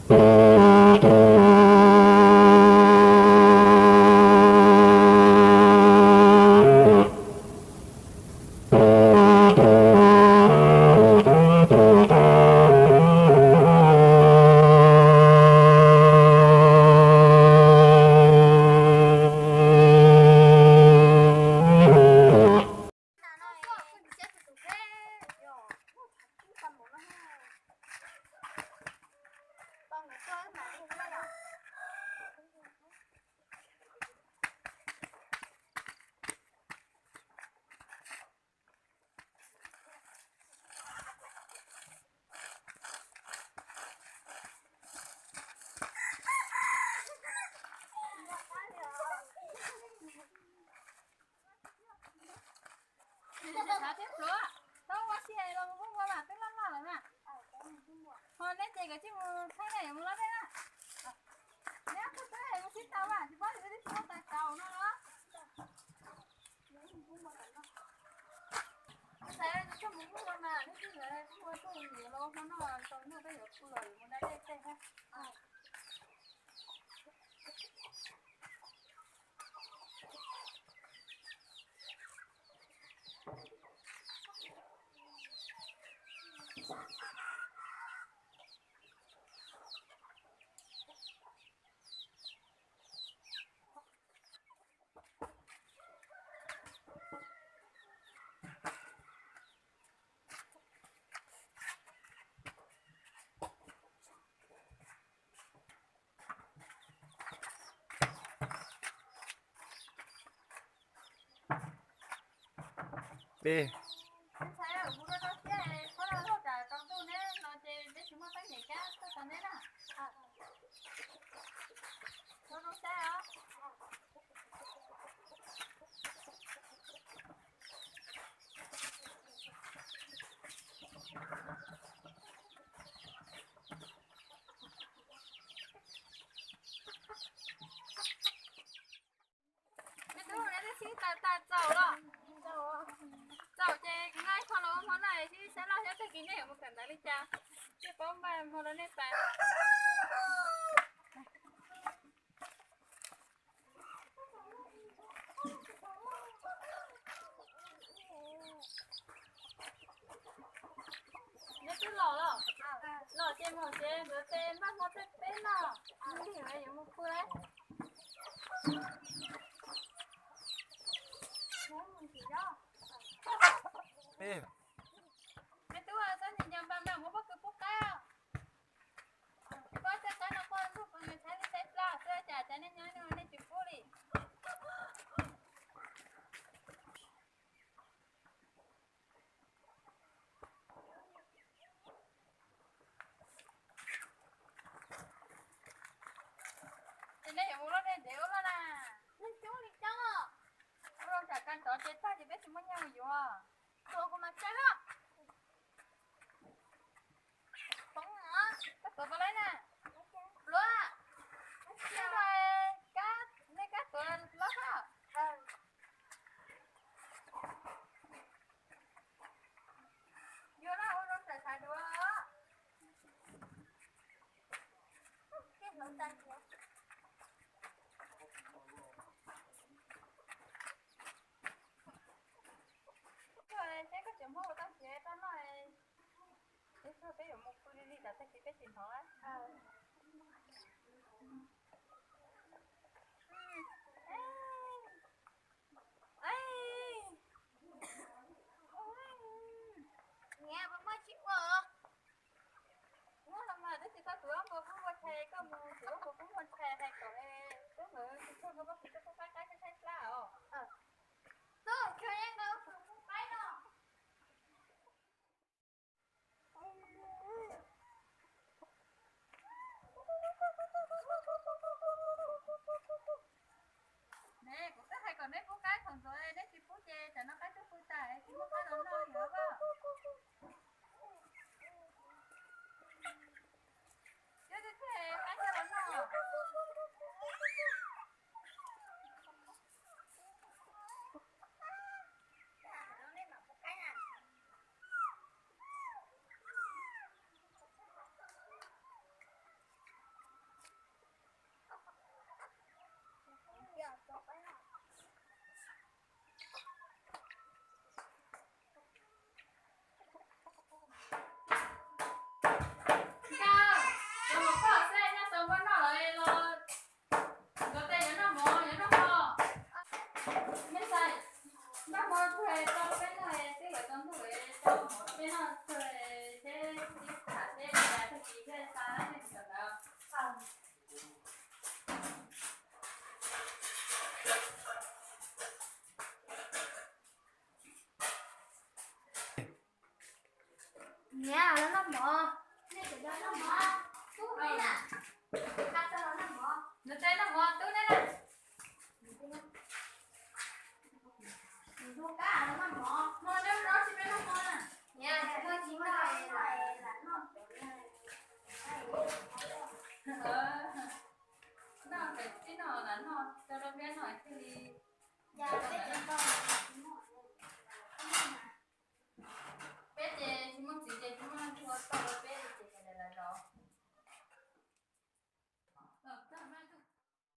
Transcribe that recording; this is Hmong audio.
Neb tsis xav thiab pluav, tau ua si hais los mus ua mas twb loj loj lawm na. Ho neb ces kav tsij mus thaij na, yuav mus lov dej na. Neb twb twb mus sib tau mas tsis paub tias twb tsis muaj tais taus no los. Xav tsis tshua mus ua mas neb twb mus ua txuj niam los ua hmo noj tau noj peb yuav pw los yuav mus da dej tej thiab. Peb. Me tub, neb twb sib tau tas txaus los? Txaus ces kuv nqa ib qho los ua hmo noj, sib saib loj xyov tag kis nej yuav mus kawm ntawv li cas, thiaj paub npaj hmo rau nej pais. Neb twb los los? Los ces mus tsev ntxuav tes npaj hmo tej peb noj, lig yuav mus pw. Me tub, txhob nco nco npaj npaj, muab pob kws pub qaib. Tsis paub tej qaib no quaj ntuj pw nws tshaib li tshaib plab xwb, cas cov nej nyob nej tsis pub li. Ces nej yuav mus loj dej ntev ua luaj na. Nej coob li coob. Ua loj tsam kab tsov ces tag ces peb tsis muaj nyiaj mus yuav. Tuav kuv mas tsawg. Koj tuav tau lawm na. Luav, nej kab, nej kab tuav loj kawg. Yuav los ua zoo txawm xav duav. Seb koj tseem muab ua tau siav rau noj, peb yuav mus pw li li, tsam tag kis peb tsis hnov. Niam, puas muaj tsis ua? Muaj los mas, twb tsis tau tus ua npua pub npua tshais, koj mus tus ua npua pub npua tshais hais kom twb mus tsis txog npua pub qaib qaib tshaib tshaib plab os. Tus tsuas yeej nqa tus pub qaib no. Ne, kuv twb hais kom neb pub qaib thaum ntxov, neb tsis pub ces tsam no qaib twb pw tas, tsis muaj qaib los noj lawm. Nyob twb thiaj qaib coj los noj. Noj mov, nej cov noj mov, tub ne na. Noj mov, noj mov, tub ne na. Noj kab noj mov, noj neb rov tsis peb noj mov na. Niam, noj tsis muaj lam noj. Noj pem tib no lam noj, rau rau peb noj thiaj li. Cas peb cov noj